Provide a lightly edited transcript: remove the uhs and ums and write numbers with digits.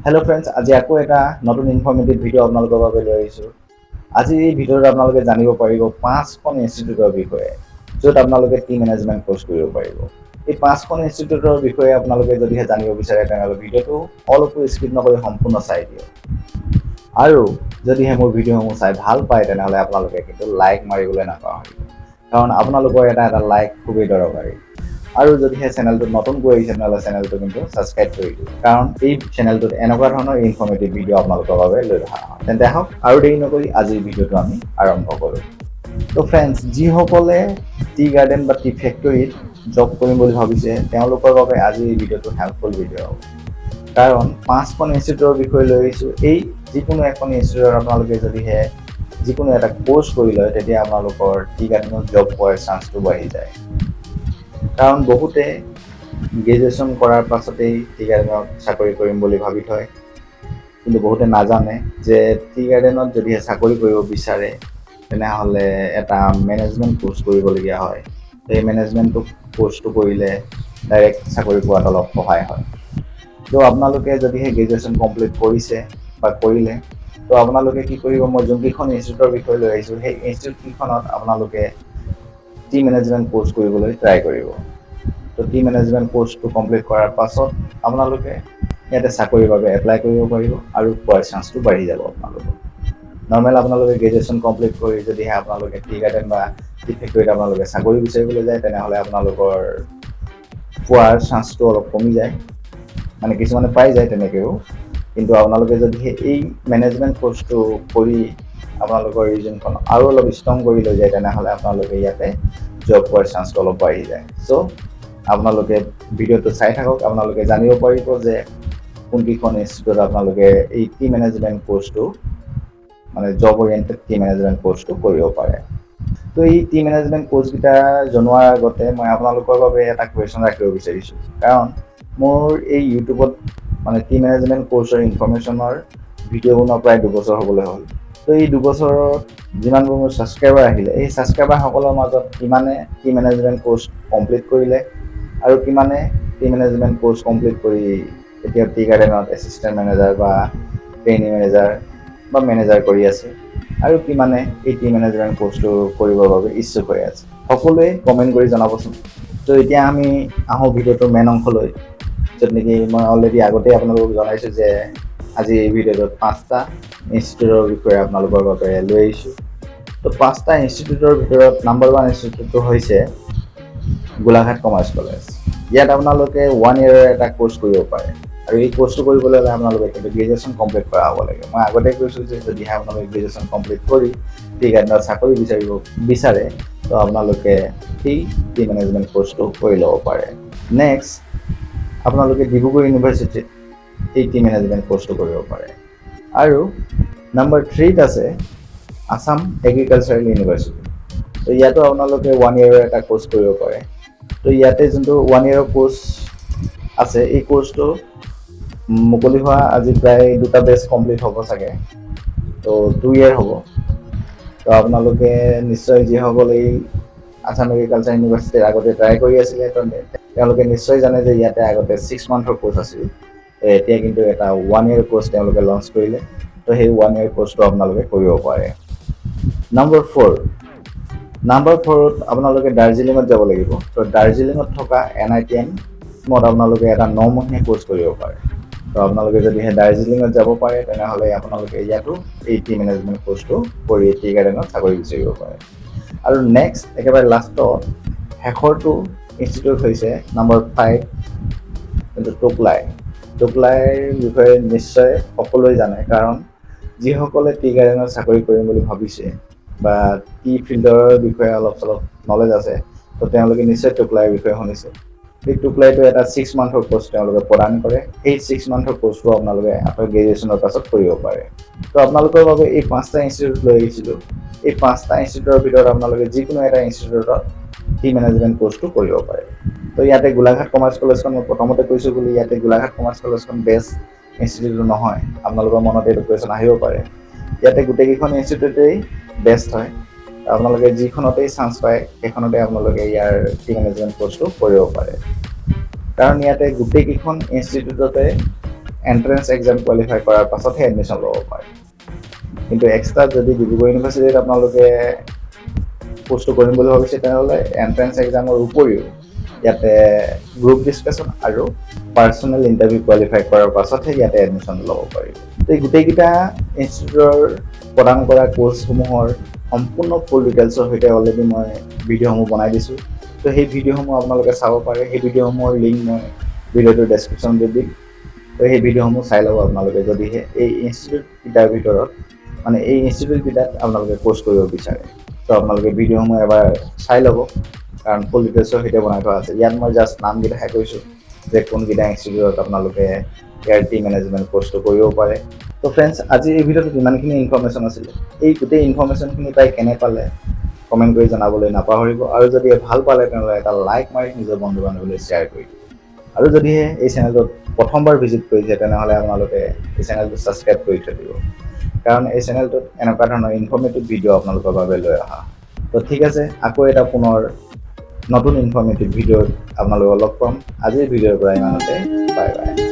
Hello' friends, আজি আকৌ এটা নতুন ইনফৰ্মেটিভ ভিডিঅ' আপোনালোকৰ বাবে লৈ আহিছোঁ। আজি এই ভিডিঅ'ত আপোনালোকে জানিব পাৰিব পাঁচখন ইনষ্টিটিউটৰ বিষয়ে, য'ত আপোনালোকে টি মেনেজমেণ্ট কৰ্চ কৰিব পাৰিব। এই পাঁচখন ইনষ্টিটিউটৰ বিষয়ে আপোনালোকে যদিহে জানিব বিচাৰে, তেনেহ'লে ভিডিঅ'টো অলপো স্কিপ নকৰি সম্পূৰ্ণ চাই দিয়ক। আৰু যদিহে মোৰ ভিডিঅ'সমূহ চাই ভাল পায়, তেনেহ'লে আপোনালোকে কিন্তু লাইক মাৰিবলৈ নাপাহৰিব, কাৰণ আপোনালোকৰ এটা এটা লাইক খুবেই দৰকাৰী। আৰু যদিহে চেনেলটোত নতুনকৈ আহিছে, তেনেহ'লে চেনেলটো কিন্তু ছাবস্ক্ৰাইব কৰি দিয়ক, কাৰণ এই চেনেলটোত এনেকুৱা ধৰণৰ ইনফৰ্মেটিভ ভিডিঅ' আপোনালোকৰ বাবে লৈ অহা হয়। তেন্তে আহক, আৰু দেৰি নকৰি আজিৰ ভিডিঅ'টো আমি আৰম্ভ কৰোঁ। তো ফ্ৰেণ্ডছ, যিসকলে টি গাৰ্ডেন বা টি ফেক্টৰীত জব কৰিম বুলি ভাবিছে, তেওঁলোকৰ বাবে আজি এই ভিডিঅ'টো হেল্পফুল ভিডিঅ' হ'ব, কাৰণ পাঁচখন ইনষ্টিটিউটৰ বিষয়ে লৈ আহিছোঁ। এই যিকোনো এখন ইনষ্টিটিউটত আপোনালোকে যদিহে যিকোনো এটা কৰ্চ কৰি লয়, তেতিয়া আপোনালোকৰ টি গাৰ্ডেনত জব পোৱাৰ চান্সটো বাঢ়ি যায়। কাৰণ বহুতে গ্ৰেজুৱেশ্যন কৰাৰ পাছতেই টি গাৰ্ডেনত চাকৰি কৰিম বুলি ভাবি থয়, কিন্তু বহুতে নাজানে যে টি গাৰ্ডেনত যদিহে চাকৰি কৰিব বিচাৰে, তেনেহ'লে এটা মেনেজমেণ্ট কৰ্চ কৰিবলগীয়া হয়। সেই মেনেজমেণ্টটো কৰ্চটো কৰিলে ডাইৰেক্ট চাকৰি পোৱাত অলপ সহায় হয়। তো আপোনালোকে যদিহে গ্ৰেজুৱেশ্যন কমপ্লিট কৰিছে বা কৰিলে, তো আপোনালোকে কি কৰিব? মই যোনকেইখন ইনষ্টিটিউটৰ বিষয়ে লৈ আহিছোঁ, সেই ইনষ্টিটিউটকেইখনত আপোনালোকে টি মেনেজমেণ্ট কৰ্চ কৰিবলৈ ট্ৰাই কৰিব। তো টি মেনেজমেণ্ট কৰ্চটো কমপ্লিট কৰাৰ পাছত আপোনালোকে ইয়াতে চাকৰিৰ বাবে এপ্লাই কৰিব পাৰিব আৰু পোৱাৰ চান্সটো বাঢ়ি যাব আপোনালোকৰ। নৰ্মেল আপোনালোকে গ্ৰেজুৱেশ্যন কমপ্লিট কৰি যদিহে আপোনালোকে টি গাৰ্ডেন বা টি ফেক্টৰীত আপোনালোকে চাকৰি বিচাৰিবলৈ যায়, তেনেহ'লে আপোনালোকৰ পোৱাৰ চান্সটো অলপ কমি যায়। মানে কিছুমানে পাই যায় তেনেকৈও, কিন্তু আপোনালোকে যদিহে এই মেনেজমেণ্ট কৰ্চটো কৰি আপোনালোকৰ ৰিজিউমখন আৰু অলপ ষ্ট্ৰং কৰি লৈ যায়, তেনেহ'লে আপোনালোকে ইয়াতে জব পোৱাৰ চান্সটো অলপ বাঢ়ি যায়। চ' আপোনালোকে ভিডিঅ'টো চাই থাকক, আপোনালোকে জানিব পাৰিব যে কোনকেইখন ইনষ্টিটিউটত আপোনালোকে এই টি মেনেজমেণ্ট কৰ্চটো, মানে জব অৰিয়েণ্টেড টি মেনেজমেণ্ট কৰ্চটো কৰিব পাৰে। তো এই টি মেনেজমেণ্ট কৰ্চকেইটা জনোৱাৰ আগতে মই আপোনালোকৰ বাবে এটা কুৱেশ্যন ৰাখিব বিচাৰিছোঁ, কাৰণ মোৰ এই ইউটিউবত মানে টি মেনেজমেণ্ট কৰ্চৰ ইনফৰ্মেশ্যনৰ ভিডিঅ' বনোৱা প্ৰায় 2 বছৰ হ'বলৈ হ'ল। তো এই 2 বছৰত যিমানবোৰ মোৰ ছাবস্ক্ৰাইবাৰ আহিলে, এই ছাবস্ক্ৰাইবাৰসকলৰ মাজত কিমানে টি মেনেজমেণ্ট কৰ্চ কমপ্লিট কৰিলে আৰু কিমানে টি মেনেজমেণ্ট কৰ্চ কমপ্লিট কৰি এতিয়া টি গাৰ্ডেনত এছিষ্টেণ্ট মেনেজাৰ বা ট্ৰেইনিং মেনেজাৰ বা মেনেজাৰ কৰি আছে, আৰু কিমানে এই টি মেনেজমেণ্ট কৰ্চটো কৰিবৰ বাবে ইচ্ছুক হৈ আছে, সকলোৱে কমেণ্ট কৰি জনাবচোন। তো এতিয়া আমি আহোঁ ভিডিঅ'টোৰ মেইন অংশলৈ, য'ত নেকি মই অলৰেডি আগতেই আপোনালোকক জনাইছোঁ যে আজি এই ভিডিঅ'টোত পাঁচটা ইনষ্টিটিউটৰ বিষয়ে আপোনালোকৰ বাবে লৈ আহিছোঁ। তো পাঁচটা ইনষ্টিটিউটৰ ভিতৰত নাম্বাৰ ওৱান ইনষ্টিটিউটটো হৈছে গোলাঘাট কমাৰ্চ কলেজ। ইয়াত আপোনালোকে ওৱান ইয়েৰৰ এটা কৰ্চ কৰিব পাৰে আৰু এই কৰ্চটো কৰিবলৈ হ'লে আপোনালোকে কিন্তু গ্ৰেজুৱেশ্যন কমপ্লিট কৰা হ'ব লাগে। মই আগতে কৈছোঁ যে যদিহে আপোনালোকে গ্ৰেজুৱেশ্যন কমপ্লিট কৰি টি গাৰ্ডেনত চাকৰি বিচাৰিব বিচাৰে, তো আপোনালোকে সেই টি মেনেজমেণ্ট কৰ্চটো কৰি ল'ব পাৰে। নেক্সট, আপোনালোকে ডিব্ৰুগড় ইউনিভাৰ্চিটিত এই টি মেনেজমেণ্ট কৰ্চটো কৰিব পাৰে। আৰু নাম্বাৰ থ্ৰীত আছে আছাম এগ্ৰিকালচাৰেল ইউনিভাৰ্চিটি। তো ইয়াতো আপোনালোকে ওৱান ইয়েৰৰ এটা কৰ্চ কৰিব পাৰে। তো ইয়াতে যোনটো ওৱান ইয়েৰৰ কৰ্চ আছে, এই কৰ্চটো মুকলি হোৱা আজি প্ৰায় দুটা বেচ কমপ্লিট হ'ব চাগে, তো 2 ইয়েৰ হ'ব। তো আপোনালোকে নিশ্চয়, যিসকল এই আছাম এগ্ৰিকালচাৰ ইউনিভাৰ্চিটিৰ আগতে ট্ৰাই কৰি আছিলে, তো তেওঁলোকে নিশ্চয় জানে যে ইয়াতে আগতে 6 মান্থৰ কৰ্চ আছিল। তো এতিয়া কিন্তু এটা ওৱান ইয়েৰ কৰ্চ তেওঁলোকে লঞ্চ কৰিলে। তো সেই ওৱান ইয়েৰ কৰ্চটো আপোনালোকে কৰিব পাৰে। নাম্বাৰ ফ'ৰ, নাম্বাৰ ফ'ৰত আপোনালোকে দাৰ্জিলিঙত যাব লাগিব। তো দাৰ্জিলিঙত থকা এনআইটিএমত আপোনালোকে এটা 9 মহীয়া কৰ্চ কৰিব পাৰে। তো আপোনালোকে যদিহে দাৰ্জিলিঙত যাব পাৰে, তেনেহ'লে আপোনালোকে ইয়াতো এই টি মেনেজমেণ্ট কৰ্চটো কৰি টি গাৰ্ডেনত চাকৰি বিচাৰিব পাৰে। আৰু নেক্সট, একেবাৰে লাষ্টত শেষৰটো ইনষ্টিটিউট হৈছে নাম্বাৰ 5, যোনটো টোকলাই। টোকলাইৰ বিষয়ে নিশ্চয় সকলোৱে জানে, কাৰণ যিসকলে টি গাৰ্ডেনত চাকৰি কৰিম বুলি ভাবিছে বা টি ফিল্ডৰ বিষয়ে অলপ চলপ নলেজ আছে, তো তেওঁলোকে নিশ্চয় টোকলাইৰ বিষয়ে শুনিছে। এই টোকলাইটো এটা 6 মান্থৰ কৰ্চ তেওঁলোকে প্ৰদান কৰে। সেই 6 মান্থৰ কৰ্চটো আপোনালোকে আফটাৰ গ্ৰেজুৱেশ্যনৰ পাছত কৰিব পাৰে। তো আপোনালোকৰ বাবে এই পাঁচটা ইনষ্টিটিউট লৈ আহিছিলোঁ। এই পাঁচটা ইনষ্টিটিউটৰ ভিতৰত আপোনালোকে যিকোনো এটা ইনষ্টিটিউটত টি মেনেজমেণ্ট কৰ্চটো কৰিব পাৰে। তো ইয়াতে গোলাঘাট কমাৰ্চ কলেজখন মই প্ৰথমতে কৈছোঁ বুলি ইয়াতে গোলাঘাট কমাৰ্চ কলেজখন বেষ্ট ইনষ্টিটিউট নহয়, আপোনালোকৰ মনত এইটো কুৱেশ্যন আহিব পাৰে। ইয়াতে গোটেইকেইখন ইনষ্টিটিউটেই বেষ্ট হয়। আপোনালোকে যিখনতেই চান্স পায়, সেইখনতে আপোনালোকে ইয়াৰ টি মেনেজমেণ্ট কৰ্চটো কৰিব পাৰে, কাৰণ ইয়াতে গোটেইকেইখন ইনষ্টিটিউটতে এণ্ট্ৰেঞ্চ এক্সাম কোৱালিফাই কৰাৰ পাছতহে এডমিশ্যন ল'ব পাৰে। কিন্তু এক্সট্ৰা যদি ডিব্ৰুগড় ইউনিভাৰ্চিটিত আপোনালোকে কোৰ্চটো কৰিম বুলি ভাবিছে, তেনেহ'লে এণ্ট্ৰেঞ্চ এক্সামৰ উপৰিও ইয়াতে গ্ৰুপ ডিছকাশ্যন আৰু পাৰ্চনেল ইণ্টাৰভিউ কোৱালিফাই কৰাৰ পাছতহে ইয়াতে এডমিশ্যন ল'ব পাৰিব। তো এই গোটেইকেইটা ইনষ্টিটিউটৰ প্ৰদান কৰা কোৰ্চসমূহৰ সম্পূৰ্ণ ফুল ডিটেইলছৰ সৈতে অলৰেডি মই ভিডিঅ'সমূহ বনাই দিছোঁ। তো সেই ভিডিঅ'সমূহ আপোনালোকে চাব পাৰে। সেই ভিডিঅ'সমূহৰ লিংক মই ভিডিঅ'টোৰ ডেছক্ৰিপশ্যনত দি দিম। তো সেই ভিডিঅ'সমূহ চাই ল'ব আপোনালোকে, যদিহে এই ইনষ্টিটিউটকেইটাৰ ভিতৰত, মানে এই ইনষ্টিটিউটকেইটাত আপোনালোকে কোৰ্চ কৰিব বিচাৰে। তো আপোনালোকে ভিডিঅ'সমূহ এবাৰ চাই ল'ব, কাৰণ ফুল ডিটেইলছৰ সৈতে বনাই থোৱা আছে। ইয়াত মই জাষ্ট নামকেইটাহে কৈছোঁ যে কোনকেইটা ইনষ্টিটিউটত আপোনালোকে ইয়াৰ টি মেনেজমেণ্ট কোৰ্চটো কৰিব পাৰে। তো ফ্ৰেণ্ডছ, আজি এই ভিডিঅ'টোত ইমানখিনি ইনফৰ্মেশ্যন আছিলে। এই গোটেই ইনফৰ্মেশ্যনখিনি পাই কেনে পালে কমেণ্ট কৰি জনাবলৈ নাপাহৰিব আৰু যদি ভাল পালে, তেনেহ'লে এটা লাইক মাৰি নিজৰ বন্ধু বান্ধৱীলৈ শ্বেয়াৰ কৰি দিব। আৰু যদিহে এই চেনেলটোত প্ৰথমবাৰ ভিজিট কৰিছে, তেনেহ'লে আপোনালোকে এই চেনেলটো ছাবস্ক্ৰাইব কৰি থৈ দিব, কাৰণ এই চেনেলটোত এনেকুৱা ধৰণৰ ইনফৰ্মেটিভ ভিডিঅ' আপোনালোকৰ বাবে লৈ অহা। তো ঠিক আছে, আকৌ এটা পুনৰ নতুন ইনফৰ্মেটিভ ভিডিঅ'ত আপোনালোকক লগ পাম। আজিৰ ভিডিঅ'ৰ পৰা ইমানতে, বাই বাই।